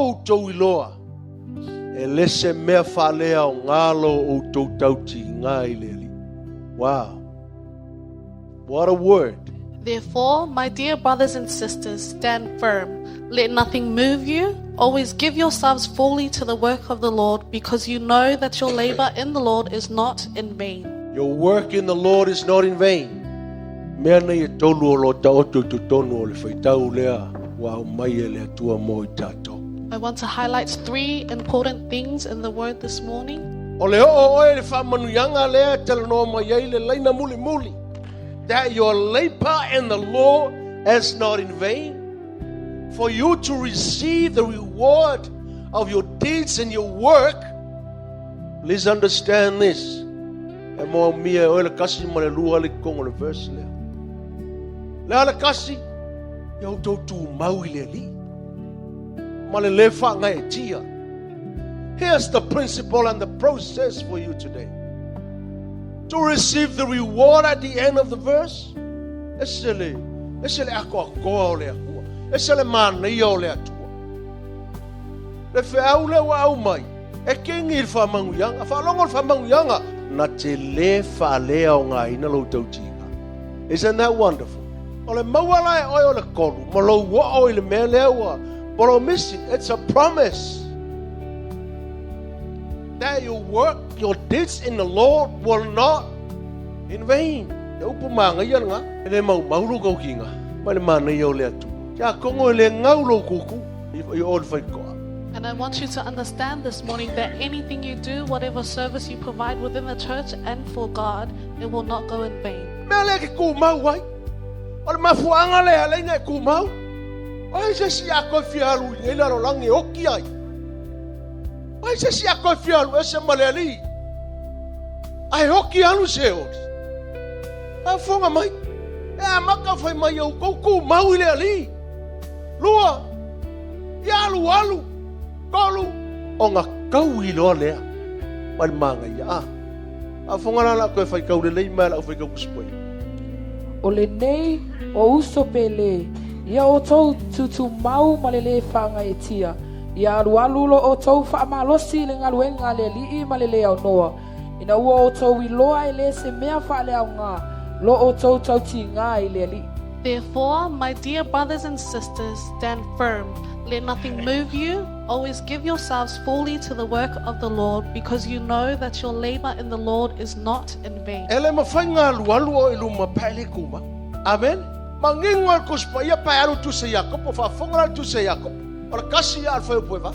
outou iloa, e le se mea faaleaoga lo outou tautiga i le Alii. Wow. What a word. Therefore, my dear brothers and sisters, stand firm. Let nothing move you. Always give yourselves fully to the work of the Lord, because you know that your labor in the Lord is not in vain. Your work in the Lord is not in vain. Mea nei e tolu o lo taoto i totonu o le faitau lea ua aumai e le Atua mo i tatou. I want to highlight three important things in the word this morning. O le oo oe i le faamanuiaga lea e talanoa mai ai le laina mulimuli. That your labor in the Lord is not in vain. For you to receive the reward of your deeds and your work, please understand this. E moomia e oe le kasi ma le lua le kongo le verse lea. Le a le kasi, ia outou tumau i le Alii. Ma le le faagaeetia. Here's the principle and the process for you today. To receive the reward at the end of the verse, e se le, e se le akoakoa o le Atua. E se le manaia o le Atua. Le feau le ua aumai, e kengi i le faamanuiaga, faalogo le faamanuiaga, na te le faaleaogaina lou tautiga. Isn't that wonderful? O le maua la e oe o le kolu, ma lou oo i le mea lea ua polomisi. It's a promise that your work, your deeds in the Lord will not in vain. E upu magaia lena, e le maumau lou taukiga, ma le manaia o le Atua. Kia kongo e le gau lou kuku, i o le faitoa. And I want you to understand this morning that anything you do, whatever service you provide within the church and for God, it will not go in vain. Mea lea ke kumau ai. O le mafuaanga lea leina e kumau. O ai se si a koe fia alu i nei lalolagi e oki ai. O ai se si a koe fia alu ese ma le Alii. Ae oki alu se oli. A fonga mai. E a maka fai mai au kou kumau i le Alii. Lua. Ia alu alu. Tolu. O ngā kau i loa lea. Mai le mangaia. A. A fonga la la koe fai kau le lei mai la fai kau kusipoi. O lenei o uso pele, ia outou tutumau ma le le faagaeetia. Ia alualu lo outou faamalosi i le galuega a le Alii ma le le aonoa. Ina ua outou iloa e le se mea faaleaoga lo outou tautiga i le Alii. Therefore, my dear brothers and sisters, stand firm. Let nothing move you. Always give yourselves fully to the work of the Lord, because you know that your labor in the Lord is not in vain. E le mafai ngā alualu o i luma pa e le kuma. Amen. Mangingo al kuspa ia pa e alu tuse Iakopo, faafofoga la le tuse Iakopo. O le kasi ia al fai o pueva.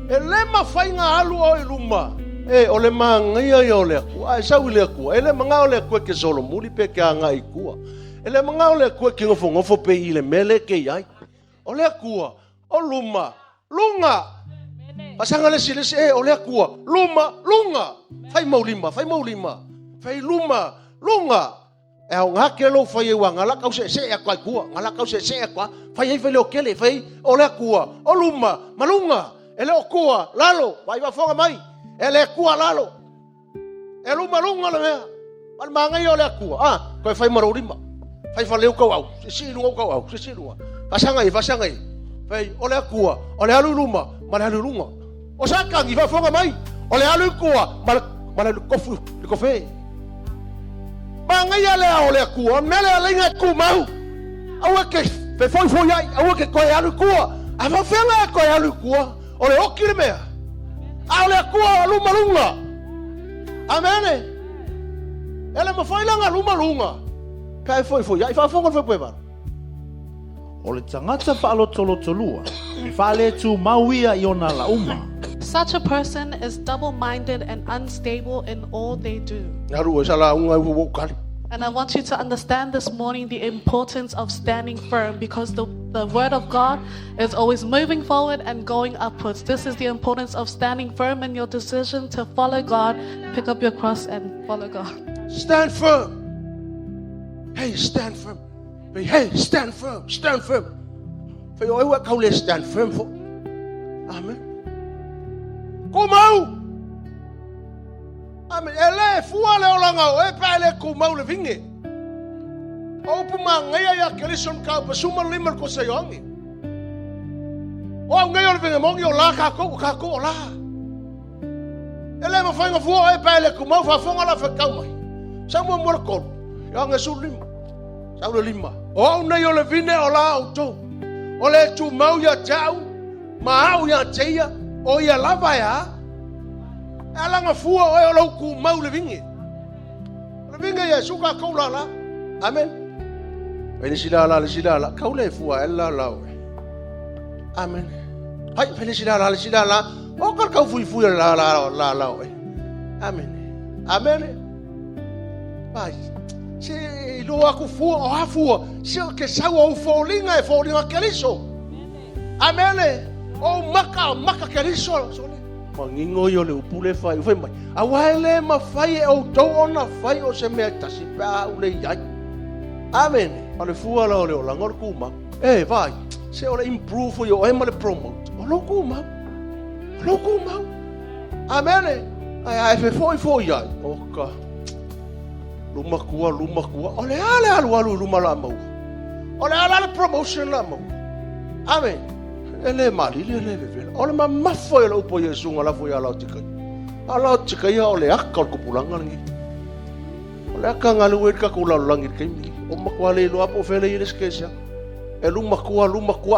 E le mafai ngā alu o i luma. E, o le magaia ia o le Atua. A e sau i le Atua. E le mangao le Atua ke solomuli pe ke anga i kua. E le mangao le Atua ke ngofo pe i le mele ke iai. O le Atua, o luma, lunga. Pasanga le si le si, e, o le Atua, luma, lunga. Fai maulima, fai maulima. Fai luma, lunga. E au ngā ke lo fai e ua ngala kau se se a kua kua, ngala kau se se a kua. Fai ei fai leo kele, fai o le Atua, o luma, malunga. E le o kua, lalo, vai wafonga mai. E le kua lalo. E luma lunga le mea. Ma le mangai o le Atua. Ah, koe fai marolima. Fai faleu kau au. Se si lunga kau au. Se si lunga. Fasanga i, fasanga i. Fai o le Atua, o le alu luma, ma le alu lunga. O sa kangi fafonga mai. O le alu kua, ma le kofu, le kofe. Mangai le o le Atua, mea le alenga ku mau. Aua ke fe foi foi ai, aua ke koe alu kua. A fafenga e koe alu kua, o le oki le mea. A o le Atua o luma lunga. Amene. E le mafai langa luma lunga. Ka e foi foi ai faafofoga le faipue. O le tagata faalotolotolua, e faaletumau ia i ona lauma. Such a person is double minded and unstable in all they do. Aru e sala unga e wo kali. And I want you to understand this morning the importance of standing firm, because the word of God is always moving forward and going upwards. This is the importance of standing firm in your decision to follow God, pick up your cross and follow God. Stand firm. Hey, stand firm. Hey, stand firm, stand firm. Fai o e kau le stand firm fo. Amen. Kumau. Amen. E le fua le olanga o e pa le kumau le vinge. O upu mangaia ia kelison ka pa suma lima ko se yongi. O au nei o le vengemongi o la kākou, o kākou o la. E le mawhainga fua e pae le kumau whafonga la whakau mai. Sau mua mua le kolu. Ia nge su lima. Sau le lima. O au nei o le vine o la au tau. O le tu mau ia te au, ma au ia te ia, o ia lava e a. E alanga fua o e o lau ku mau le vinge. O le vinge ia suka kou la la. Amen. Wene si la la le si la la. Kau le fua e la la oe. Amen. Hai, wene si la la le si la la. O ka kau fui fui la la la la oe. Amen. Amen. Vai. Se lo aku fua o ha fua. Se ke sau o fōlinga e fōlinga keriso. Amen. O maka maka keriso. Sole. Mangingo i o le upule whai. Whai mai. A waele ma whai e o tau ona whai o se mea tasi pe a ule i ai. Amen. O le fua la o le olanga o le kuma. E vai. Se o le improve o e ma le promote. O lo kuma. O lo kuma. Amen. Ai ai fe foi foi ai. O ka. Luma kua, luma kua. O le ale alu alu luma la mau. O le ala le promotion la mau. Amen. E le malili e le vevela. O le mamafo e le upo Yesu nga lafo ia lao tikai. A lao tikai ia o le aka o le kupulanga lengi. O le aka ngalu e ka kula langi ke mi. O makua le iloa po fele i le skesia. E luma kua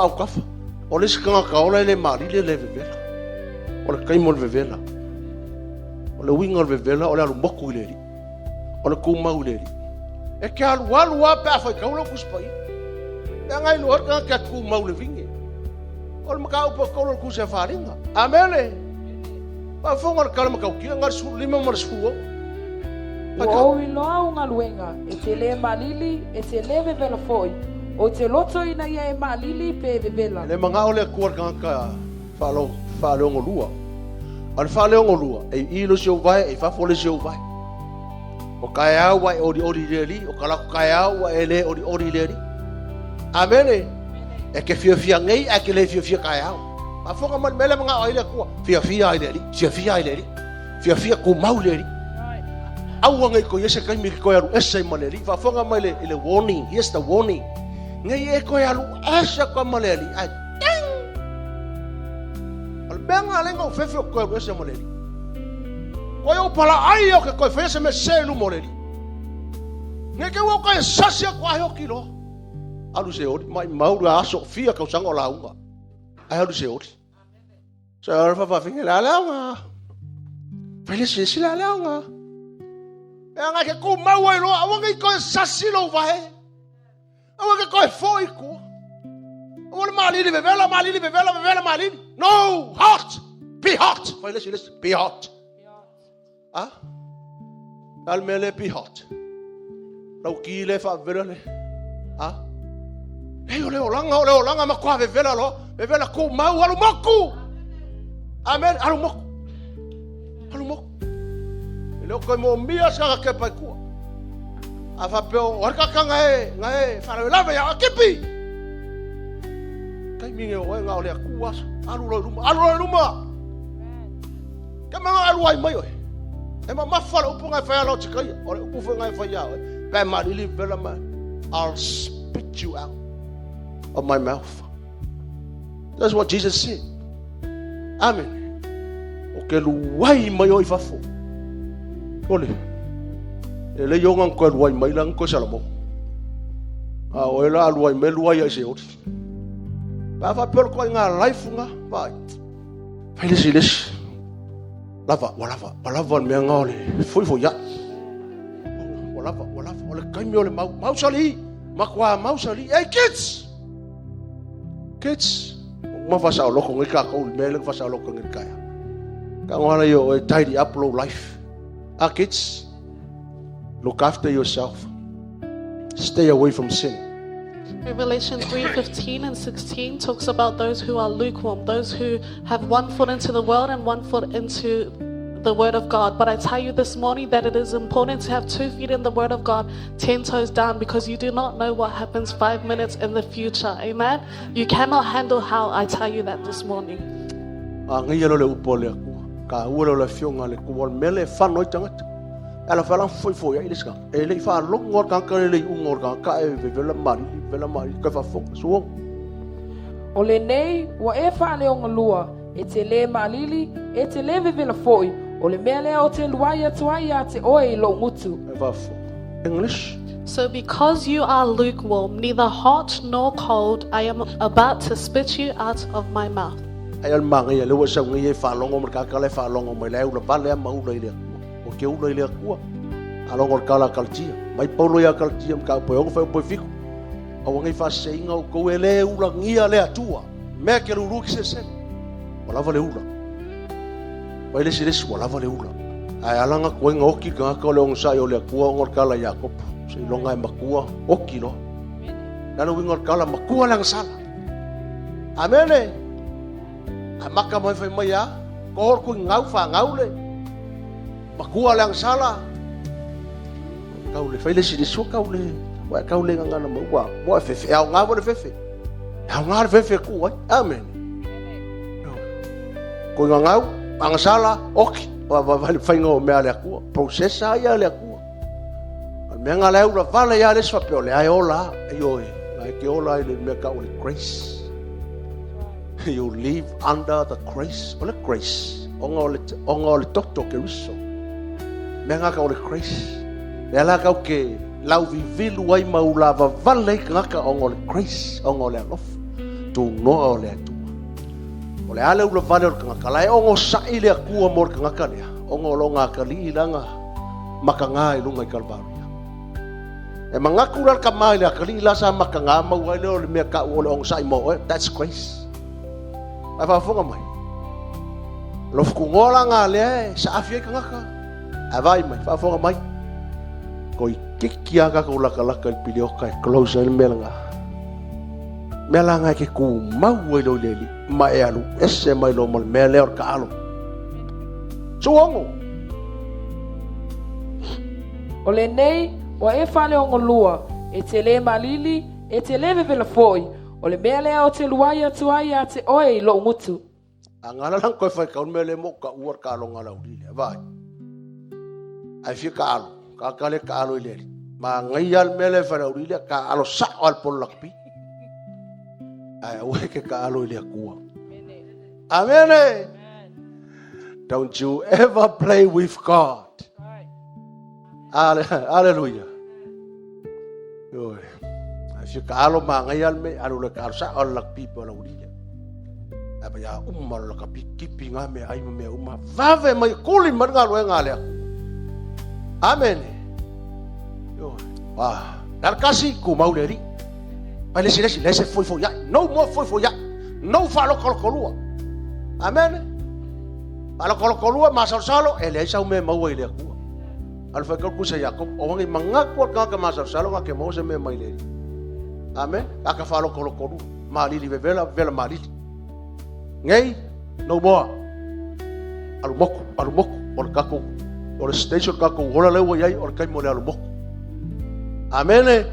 au kafa. O le sikanga ka ola e le malili e le vevela. O le kaimo le vevela. O le winga o le vevela o le alu moku i le ri. O le kumau i le ri. E ke alu alu a pe a whai kaula kuspai. E ngai loa ka ke kumau le vinge. O le makau pa kolo ku se wharinga. Amene. Pa fonga le kala makau kia ngar su lima mar su o. Ua ou iloa au galuega, e te lē malili, e te lē vevela foʻi, o te loto ina ia e malili pe e vevela. Le manga o le kua kanga whaalo whaaleongo lua. O le whaaleongo lua, e i lo si o vai, e whafo le si o vai. O kai au wa e ori ori le o kalako kai au wa e le ori ori le ri. Amene. E ke fia fia ngei, e ke le fia fia kai au. A fonga mai mele manga o ile kua. Fia fia ai le ri, fia fia ai le ri. Fia fia ku mau le ri. Au ngai ko yese kai mi ko alu ese ma le ri. Fa fonga mai le le warning. Here's the warning. Ngai e ko alu ese ko ma le ri. Ai ding. Al benga le ngo fefe ko alu ese ma le ri. Ko yo pala ai o ke ko fe se me se lu mo le ri. Ngai ke wo ko sasi ko ai o kilo. Alu se ori mai mau la aso fia ka sanga la unga. Ai alu se ori. Se ara fa fa finge la la unga. Fele se se la la unga. E anga ke ku mau ai lo awa ngai ko sasi lo vai. Awa ke ko foi ku. Awa le malili vevela malili vevela vevela malili. No, hot. Be hot. Fele se be hot. Ah? Al mele be hot. Lau ki le fa vela le. Ah? Ei o le olanga ma kwa vevela lo. Vevela ku mau alu moku. Amen, alu moku. Alu moku. Le ko mo mia sa ke pa ku. A fa pe o ka ka ngai ngai fa le lava ya kipi. Kai minge o nga o le ku as. Alu lo luma, alu lo luma. Ka manga alu ai mai oi. E ma mafa le upu ngai whai alo tika ia. O le upu whai ngai whai ia. Pe marili vela mai. I'll spit you out of my mouth. That's what Jesus said. Amen. O ke luai mai o i fafo. Ole. E le yonga koe luai mai lang koe salamo. A o e la luai mai luai ai se ori. Pa fa pelo koe ngā life nga. Vai. Fai lesi lesi. Lava, walava, walava mea ngā ole. Foi foi ya. Walava, walava. Ole kai me ole mau. Mau sali. Makwa mau sali. Hey kids! Kids! Ma fasa o loko ngai ka kou mele fasa o loko ngai kaya. Ka ngwana yo e tidy up low life. Ah kids, look after yourself. Stay away from sin. Revelation 3:15 and 16 talks about those who are lukewarm, those who have one foot into the world and one foot into the Word of God. But I tell you this morning that it is important to have 2 feet in the Word of God, 10 toes down, because you do not know what happens 5 minutes in the future. Amen? You cannot handle how I tell you that this morning. A ngai lo le upo le aku. Ka ua le fionga le ku mele whanoi tangata. Ala whala foi foi ai le ska. E le fa longo ka ka le ungo ka ka e vela mari vela mari ka fa fo suo. O lenei ua e faaleogalua, e te lē maalili, e te lē vevela foʻi, o le mea lea ou te luai atu ai iā te oe i loʻu gutu. English. So because you are lukewarm, neither hot nor cold, I am about to spit you out of my mouth. Ai o le magaia lea ua e sau nei e faalogo ma le tagata la e faalogo mai la e ula vale a ma ula i le Atua. Ua ke ula i le Atua. Alogo le kala Kalatia. Mai Paulo ia Kalatia ma ka upu e 6 fai upu e 7. Aua nei faaseseina outou e le ulagia le Atua. Mea ke lulu ki sese. Ua lava le ula. Mai le isi le isi ua lava le ula. Ae ala nga koe nga oki ka ngaka o le ogasai o le Atua ona o le kala Iakopo. Seiloga e makua oki loa. Le a le uiga o le kala makua le agasala. Amene. A maka mai fai mai a ko ku ngau fa ngau le. Makua le agasala. Kau le fai le isi le sua kau le. Ua kau le ngana ma ua. Ua fefe. Au ngā le fefe. Au ngā le fefe ku ai. Amen. Ko ngā ngau, agasala, oki. Wa wa wa le whainga o mea le akua. Processa ia le akua. O le mea ngā le ula vale ia le swape o le ai ola. E oi, ngai ke ola i le mea ka o le grace. You live under the grace. O le grace. Onga o le, onga o le toto ke riso. Mea ngā ka o le grace. Lea la kau ke lau vivilu ai ma ula vavale i kangaka onga o le grace, onga o le alofa. Tu noa o le Atua. O le ale ula vale o le kangaka. La e ongo sa'i le akua mo le kangaka lea. Onga o lo ngā kali i langa makanga i lunga i Kalvaria. E mangaku la ka mai le akali la sa makanga mau ai le o le mea ka o le ongo sa'i mo oe. That's grace. Ai whafonga mai. Lo fukungoa la ngā lea e sa afi ai kangaka. Ai vai mai, whafonga mai. Ko i kiki a kako laka laka i pili oka e close ai le mea langa. Mea la ngai ke ku mau ai lo leli ma e alu ese mai lo mal mea lea o ka alo. Suongo. O lenei ua e faaleogalua, e te lē maalili, e te lē vevela foʻi, o le mea lea ou te luai atu ai iā te oe i loʻu gutu. A ngala lang koe whai kau mea le mo ka ua ka alo ngala uli le vai. Ai fia ka alo, ka ka le ka alo i le Ma ngai al mea le whai uli le ka alo sa o al polo lakpi. Ai aue ke ka alo i le akua. Amen. Don't you ever play with God. Hallelujah. Oi. Ai fia ka alo ma ngai al me alo le ka alo sa o al lakpi polo uli le. Ai pa ia uma lo ka kipi ngā mea ai ma mea uma. Vave mai kuli mai ngā loe ngā lea. Amen. Oi. Ah, nal kasi ku mau le ri. Pai lesi lesi lese foi foi ai. No more foi foi ai. No fa lo kolo kolua. Amen. Fa lo kolo kolua ma salo salo e le sau me mau i le akua. Alu fai kau kusa Jakob o wangi mangaku al kaka ma salo salo ngake mau se me mai le ri. Amen. Aka fa lo kolo kolua. Malili vevela vevela malili. Ngei no more. Alu moku, alu moku o le kako o le station kako hola le ua iai o le kaimo le alu moku. Amen.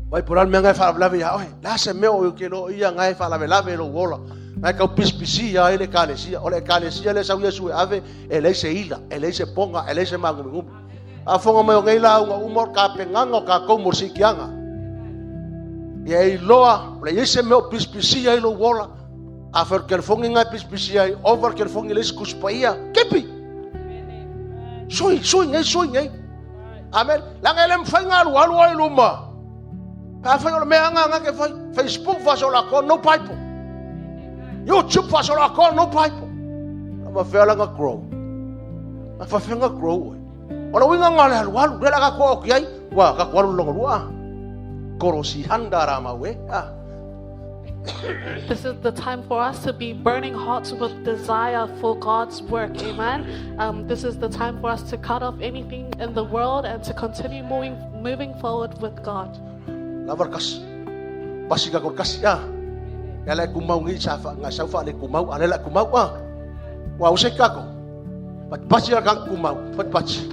Vai por al mea ngai whaalavelave ia oe. La se mea o ke lo ia ngai whaalavelave lo ola. Ngai kau pisipisi ia ai le kalesia. O le kalesia le sau Yesu e ave e lei se ila, e lei se ponga, e lei se mangumingumi. A fonga mai o ngei la unga uma o ka penganga o ka kou mo sikianga. Ia e iloa, o le iai se mea o pisipisi ai lo ola. A fer kelefongi ngai pisipisi ai, over kelefongi le isi kuspaia. Kepi! Sui, sui ngei, sui ngei. Amen. Langa ele mwhai ngā alu alu ai luma. Ka whai o le mea anga anga ke whai. Facebook whasola ko, no Bible. YouTube whasola ko, no Bible. Ma whea langa grow. Ma whawhenga grow. O le winga ngā le alu alu. Le laka ko oki ai. Wa, ka ko alu longa lua. Koro si handa rā mau e. Ah. This is the time for us to be burning hot with desire for God's work. Amen. This is the time for us to cut off anything in the world and to continue moving forward with God. Lava kasi. Pasi ka kasi ah. Ya le kumau ngi sa fa nga sa fa le kumau ale la kumau ah. Wa use ka ko. Pat pasi ka kumau, pat pasi.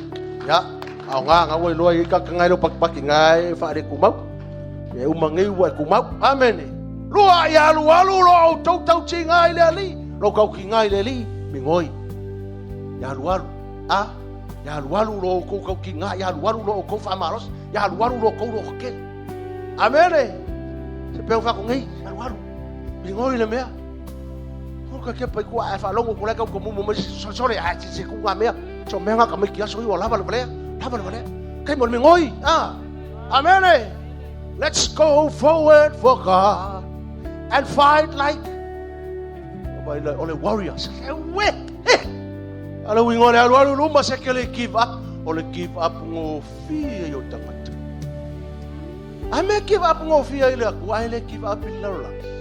Ya, au nga nga wai loa i ka ngai lo pak pak ngai fa le kumau. E uma ngi wa kumau. Amen. Lua ia alu alu lo au tau tau ti ngai le ali. Lo kau ki ngai le li mi ngoi. Ia alu alu. Ah, ia alu alu lo kau kau ki ngai, ia alu alu lo kau fa malos, ia alu alu lo kau lo ke. Amen. Se peu fa ko ngai, alu alu. Migoi le mea. O ka ke pai kua ai whaalongo kula kau komumu mai sole sole ai se se ku ngā mea. So mea ngā ka mai ki aso i o lava le valea. Lava le valea. Kai mo le migoi. Ah. Amen. Eh? Let's go forward for God and fight like o le warriors. We. Eh. Ala wingo le alu alu luma se ke le give up. O le give up ngō fia i o tangata. Ai me give up ngō fia i le aku, ai le give up i le lalolagi.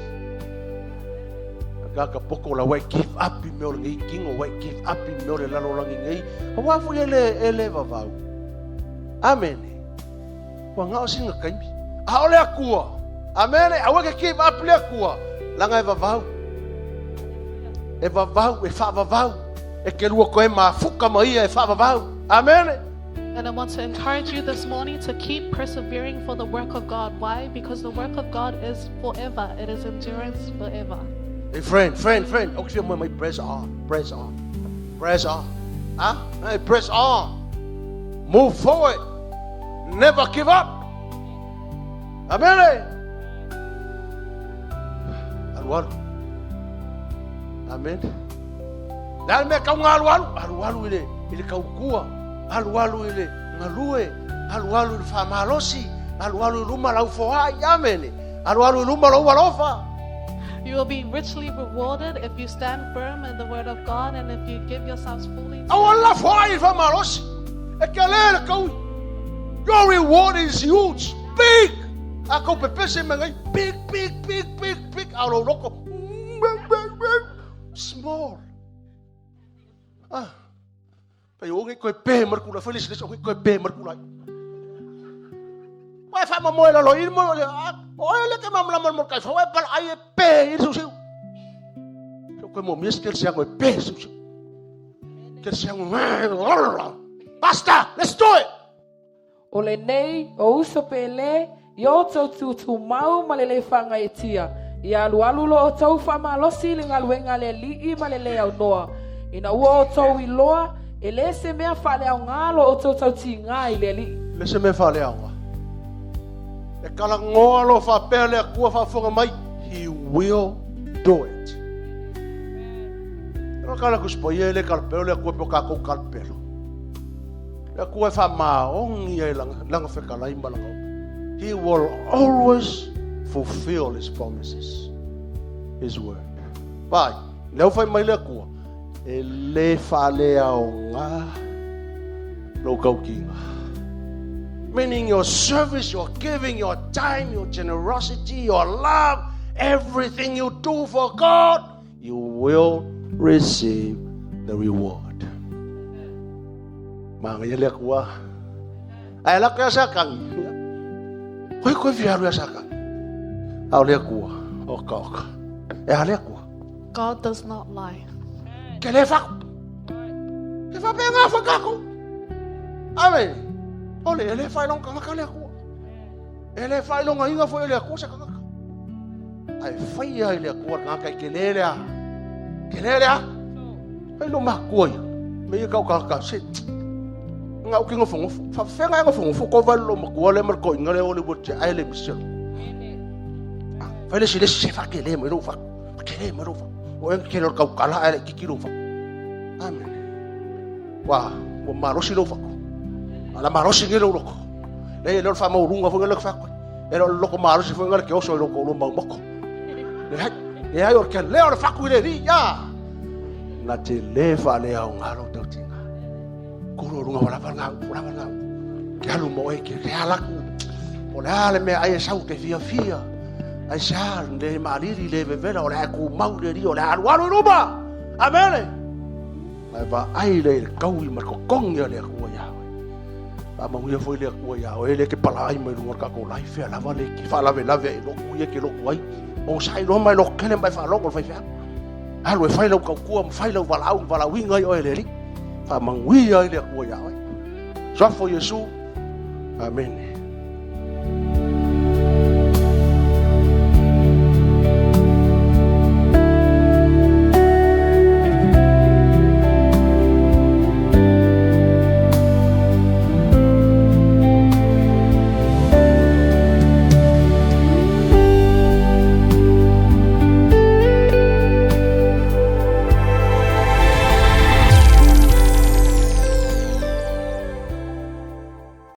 Ka ka poko la wai give up i mea o le ngei kingo, wai give up i mea o le lalolagi ngei. A wā fui ele, ele vavau. Amen. Kua ngao singa kaimi. A ole akua. Amen. Aua ke give up le akua. Langa e vavau. E vavau, e whaavavau. E ke lua koe mafuka ma ia e whaavavau. Amen. And I want to encourage you this morning to keep persevering for the work of God. Why? Because the work of God is forever. It is endurance forever. Hey friend, friend, friend. Okay, mo mai press on, press on, press on. Huh? Hey, press on. Move forward. Never give up. Amen. Eh? Alu alu. Amen. Le ale mea kau ngā alu alu, alu alu i le, i le kaukua, alu alu i le ngalue, alu alu i le whamalosi, alu alu i luma lau foai, amen. Alu alu i luma lau alofa. You will be richly rewarded if you stand firm in the word of God and if you give yourselves fully to Au ala foai i whamalosi. E ke le le kaui. Your reward is huge, big. A kau pepese me ngai, big, big, big, big, big. A lo loko, small. Ah. Pai o ngai koe pe markula, fai lesi lesi o ngai koe pe markula. Wai fa mo la lo i mo le a o le ke mam la mo kai fa wai pal ai e pe i su su. So koe mo mies ke se ngo pe su su. Ke se ngo Basta, let's do it. O lenei, o uso pele, i o tau tūtū mau ma le le whanga e tia. I alu alu lo o tau whamalosi le ngaluenga le lii ma le le au noa. Ina ua o tau i loa, e le se mea whale au ngā lo o tau tau ti ngā i le lii. Le se mea whale au ngā. E kala ngoa lo whapea le akua whafonga mai, he will do it. Ero kala kuspo ia le kala pelo le akua pe o kākou kala pelo. Le akua e whamaongi ai langa, langa whekalai ma langa opo. He will always fulfill his promises. His word. Bye. Leo whai mai le akua. E le whale au ngā lo kaukinga. Meaning your service, your giving, your time, your generosity, your love, everything you do for God, you will receive the reward. Manga ia le akua. Ai la koe sa kangi. Koe koe fiaru ia sa kangi. Au le akua. Oka oka. E a le akua. God does not lie. Ke le whaku. Ke whape ngā whakako. Ame. Ole, e le whailonga kangaka le akua. E le whailonga inga fo e le akua sa kangaka. Ai whai ai le akua kangaka i ke le lea. Ke le lea. Whai lo makua ia. Me ia kau kangaka. Se. Ngā uki ngofo ngofo. Whawhenga e ngofo ngofo. Ko wale lo makua le marko inga le ole wate ai le miselo. Whai le si le si se whake le mai lo whaku. Whake le mai lo whaku. O e ke lo kau kala ai le kiki lo whaku. Amen. Wa, wa malosi lo whaku. Ala malosi nge lo loko. Le le wha mau runga fo le whaku. E lo loko malosi fo le ke oso loko lo mau moko. Le hai, le hai o ke le o le whaku i le ri ya. Na te le wha le au ngaro tau tinga. Kuro runga wala wala wala wala. Ke alu mo e ke le alaku. O le ale me ai e sau te fia fia. Ai sa le maliri le vevela o le ai ku mau le ri o le alu alu i luma. Amen. Ai va ai le le kaui ma ko kongi le akua ia. A manguia foi le akua ia o le ke pala ai mai lunga ka ko lai fea lava le ke fa lave lave e loku ia ke loku ai. O sai lo mai lo kele mai fa loko fai fea. Alu e fai lau kaukua ma fai lau valau valauinga i oe le ri. Fa manguia ai le akua ia oe. Soafo Yesu. Amen.